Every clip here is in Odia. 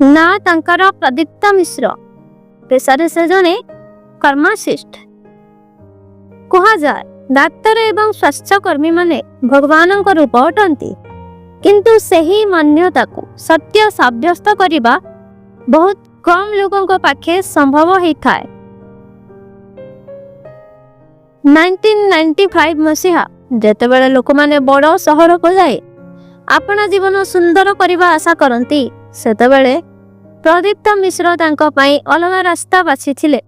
ନାଁ ତାଙ୍କର ପ୍ରଦୀପ୍ତ ମିଶ୍ର। ପେଶାରେ ସେ ଜଣେ ଫାର୍ମାସିଷ୍ଟ। କୁହାଯାଏ, ଡାକ୍ତର ଏବଂ ସ୍ୱାସ୍ଥ୍ୟକର୍ମୀମାନେ ଭଗବାନଙ୍କ ରୂପ ଅଟନ୍ତି। କିନ୍ତୁ ସେହି ମାନ୍ୟତାକୁ ସତ୍ୟ ସାବ୍ୟସ୍ତ କରିବା ବହୁତ କମ୍ ଲୋକଙ୍କ ପାଖେ ସମ୍ଭବ ହେଇଥାଏ। 1995 ମସିହା, ଯେତେବେଳେ ଲୋକମାନେ ବଡ଼ ସହରକୁ ଯାଇ ଆପଣା ଜୀବନ ସୁନ୍ଦର କରିବା ଆଶା କରନ୍ତି, ସେତେବେଳେ ପ୍ରଦୀପ୍ତ ମିଶ୍ର ତାଙ୍କ ପାଇଁ ଅଲଗା ରାସ୍ତା ବାଛିଥିଲେ।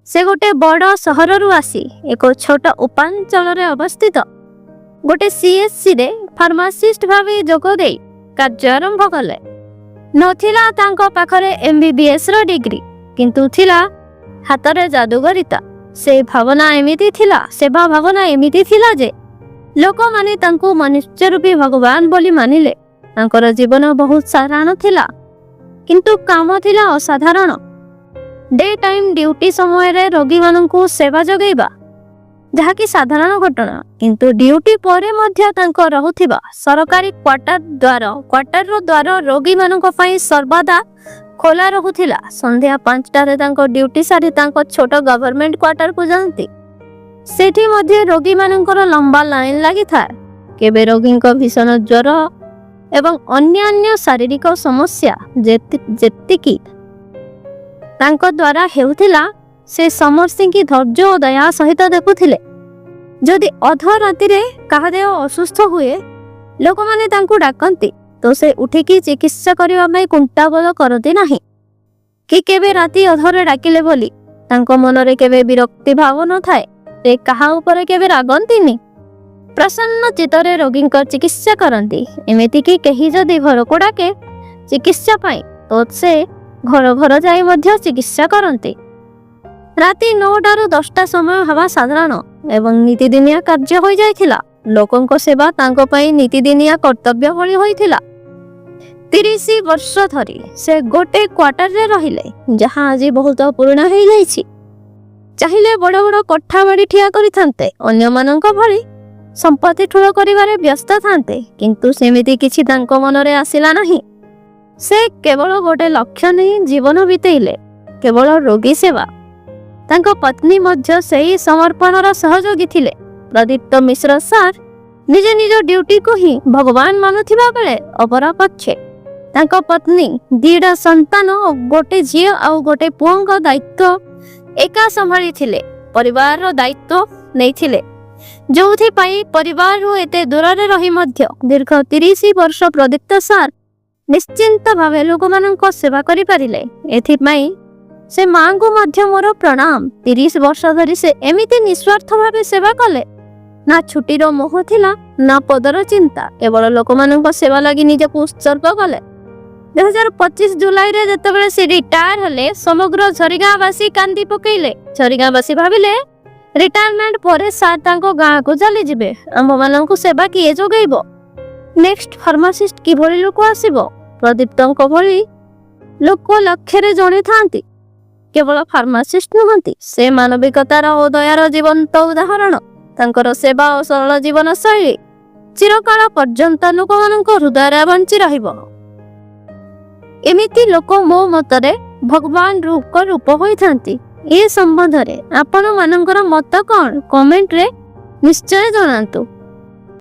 ସେ ଗୋଟେ ବଡ଼ ସହରରୁ ଆସି ଏକ ଛୋଟ ଉପାଞ୍ଚଳରେ ଅବସ୍ଥିତ ଗୋଟେ ସିଏଚସିରେ ଫାର୍ମାସିଷ୍ଟ ଭାବେ ଯୋଗ ଦେଇ କାର୍ଯ୍ୟ ଆରମ୍ଭ କଲେ। ନଥିଲା ତାଙ୍କ ପାଖରେ ଏମବିବିଏସ୍ ର ଡିଗ୍ରୀ, କିନ୍ତୁ ଥିଲା ହାତରେ ଯାଦୁଗରିତା। ସେ ଭାବନା ଏମିତି ଥିଲା, ସେବା ଭାବନା ଏମିତି ଥିଲା ଯେ ଲୋକମାନେ ତାଙ୍କୁ ମନୁଷ୍ୟ ରୂପୀ ଭଗବାନ ବୋଲି ମାନିଲେ। ତାଙ୍କର ଜୀବନ ବହୁତ ସାଧାରଣ ଥିଲା, କିନ୍ତୁ କାମ ଥିଲା ଅସାଧାରଣ। ଡେ ଟାଇମ୍ ଡ୍ୟୁଟି ସମୟରେ ରୋଗୀମାନଙ୍କୁ ସେବା ଯୋଗାଇବା ଯାହାକି ସାଧାରଣ ଘଟଣା, କିନ୍ତୁ ଡ୍ୟୁଟି ପରେ ମଧ୍ୟ ତାଙ୍କ ରହୁଥିବା ସରକାରୀ କ୍ୱାର୍ଟରର ଦ୍ୱାର ରୋଗୀମାନଙ୍କ ପାଇଁ ସର୍ବଦା ଖୋଲା ରହୁଥିଲା। ସନ୍ଧ୍ୟା 5ଟାରେ ତାଙ୍କ ଡ୍ୟୁଟି ସାରି ତାଙ୍କ ଛୋଟ ଗଭର୍ଣ୍ଣମେଣ୍ଟ କ୍ୱାର୍ଟରକୁ ଯାଆନ୍ତି। ସେଠି ମଧ୍ୟ ରୋଗୀମାନଙ୍କର ଲମ୍ବା ଲାଇନ ଲାଗିଥାଏ। କେବେ ରୋଗୀଙ୍କ ଭୀଷଣ ଜ୍ୱର ଏବଂ ଅନ୍ୟାନ୍ୟ ଶାରୀରିକ ସମସ୍ୟା ଯେତିକି ତାଙ୍କ ଦ୍ୱାରା ହେଉଥିଲା, ସେ ସମସ୍ତିଙ୍କି ଧୈର୍ଯ୍ୟ ଓ ଦୟା ସହିତ ଦେଖୁଥିଲେ। ଯଦି ଅଧ ରାତିରେ କାହା ଦେହ ଅସୁସ୍ଥ ହୁଏ, ଲୋକମାନେ ତାଙ୍କୁ ଡାକନ୍ତି ତ ସେ ଉଠିକି ଚିକିତ୍ସା କରିବା ପାଇଁ କୁଣ୍ଠାବୋଧ କରନ୍ତି ନାହିଁ କି କେବେ ରାତି ଅଧରେ ଡାକିଲେ ବୋଲି ତାଙ୍କ ମନରେ କେବେ ବିରକ୍ତି ଭାବ ନଥାଏ। ସେ କାହା ଉପରେ କେବେ ରାଗନ୍ତିନି। ପ୍ରସନ୍ନ ଚିତ୍ତରେ ରୋଗୀଙ୍କ ଚିକିତ୍ସା କରନ୍ତି। ଏମିତିକି କେହି ଯଦି ଘରକୁ ଡାକେ ଚିକିତ୍ସା ପାଇଁ, ତ ସେ ଘର ଘର ଯାଇ ମଧ୍ୟ ଚିକିତ୍ସା କରନ୍ତି। ରାତି 9ଟାରୁ 10ଟା ସମୟ ହେବା ସାଧାରଣ ଏବଂ ନିତିଦିନିଆ କାର୍ଯ୍ୟ ହୋଇଯାଇଥିଲା। ଲୋକଙ୍କ ସେବା ତାଙ୍କ ପାଇଁ ନିତିଦିନିଆ କର୍ତ୍ତବ୍ୟ ଭଳି ହୋଇଥିଲା। 30 ବର୍ଷ ଧରି ସେ ଗୋଟେ କ୍ୱାର୍ଟରରେ ରହିଲେ, ଯାହା ଆଜି ବହୁତ ପୁରୁଣା ହେଇଯାଇଛି। ଚାହିଁଲେ ବଡ଼ ବଡ଼ କୋଠା ବାଡ଼ି ଠିଆ କରିଥାନ୍ତେ, ଅନ୍ୟମାନଙ୍କ ଭଳି ସମ୍ପତ୍ତି ଠୁଳ କରିବାରେ ବ୍ୟସ୍ତ ଥାନ୍ତେ, କିନ୍ତୁ ସେମିତି କିଛି ତାଙ୍କ ମନରେ ଆସିଲା ନାହିଁ। ସେ କେବଳ ଗୋଟେ ଲକ୍ଷ୍ୟ ନେଇ ଜୀବନ ବିତେଇଲେ, କେବଳ ରୋଗୀ ସେବା। ତାଙ୍କ ପତ୍ନୀ ମଧ୍ୟ ସେହି ସମର୍ପଣର ସହଯୋଗୀ ଥିଲେ। ପ୍ରଦୀପ୍ତ ମିଶ୍ର ସାର୍ ନିଜେ ନିଜ ଡ୍ୟୁଟିକୁ ହିଁ ଭଗବାନ ମାନୁଥିବା ବେଳେ, ଅପରପକ୍ଷେ ତାଙ୍କ ପତ୍ନୀ ଦିଟା ସନ୍ତାନ, ଗୋଟେ ଝିଅ ଆଉ ଗୋଟେ ପୁଅଙ୍କ ଦାୟିତ୍ୱ ଏକା ସମ୍ଭାଳିଥିଲେ, ପରିବାରର ଦାୟିତ୍ୱ ନେଇଥିଲେ। ଯୋଉଥିପାଇଁ ପରିବାରରୁ ଏତେ ଦୂରରେ ରହି ମଧ୍ୟ ଦୀର୍ଘ 30 ବର୍ଷ ପ୍ରଦୀପ୍ତ ସାର୍ ନିଶ୍ଚିନ୍ତ ଭାବେ ଲୋକମାନଙ୍କ ସେବା କରିପାରିଲେ। ଏଥିପାଇଁ ସେ ମାଙ୍କୁ ମଧ୍ୟ ମୋର ପ୍ରଣାମ। 30 ବର୍ଷ ଧରି ସେ ଏମିତି ନିସ୍ୱାର୍ଥ ଭାବେ ସେବା କଲେ। ନା ଛୁଟିର ମୋହ ଥିଲା, ନା ପଦର ଚିନ୍ତା। କେବଳ ଲୋକମାନଙ୍କ ସେବା ଲାଗି ନିଜକୁ ଉତ୍ସର୍ଗ କଲେ। 2025 ଜୁଲାଇରେ ଯେତେବେଳେ ସେ ରିଟାୟାର ହେଲେ, ସମଗ୍ର ଝରିଗାଁବାସୀ କାନ୍ଦି ପକେଇଲେ। ଝରିଗାଁବାସୀ ଭାବିଲେ, ରିଟାୟାରମେଣ୍ଟ ପରେ ସାର୍ ତାଙ୍କ ଗାଁକୁ ଚାଲିଯିବେ, ଆମ୍ଭମାନଙ୍କୁ ସେବା କିଏ ଯୋଗାଇବ? ନେକ୍ସଟ ଫାର୍ମାସିଷ୍ଟ କିଭଳି ଲୋକ ଆସିବ? ପ୍ରଦୀପ୍ତଙ୍କ ଭଳି ଲୋକ ଲକ୍ଷରେ ଜଣେ ଥାନ୍ତି। କେବଳ ଫାର୍ମାସିଷ୍ଟ ନୁହନ୍ତି, ସେ ମାନବିକତାର ଓ ଦୟାର ଜୀବନ୍ତ ଉଦାହରଣ। ତାଙ୍କର ସେବା ଓ ସରଳ ଜୀବନ ଶୈଳୀ ଚିରକାଳ ପର୍ଯ୍ୟନ୍ତ ଲୋକମାନଙ୍କ ହୃଦୟରେ ବଞ୍ଚି ରହିବ। ଏମିତି ଲୋକ ମୋ ମତରେ ଭଗବାନ ରୂପ ହୋଇଥାନ୍ତି। ଏ ସମ୍ବନ୍ଧରେ ଆପଣ ମାନଙ୍କର ମତ କଣ, କମେଣ୍ଟରେ ନିଶ୍ଚୟ ଜଣାନ୍ତୁ।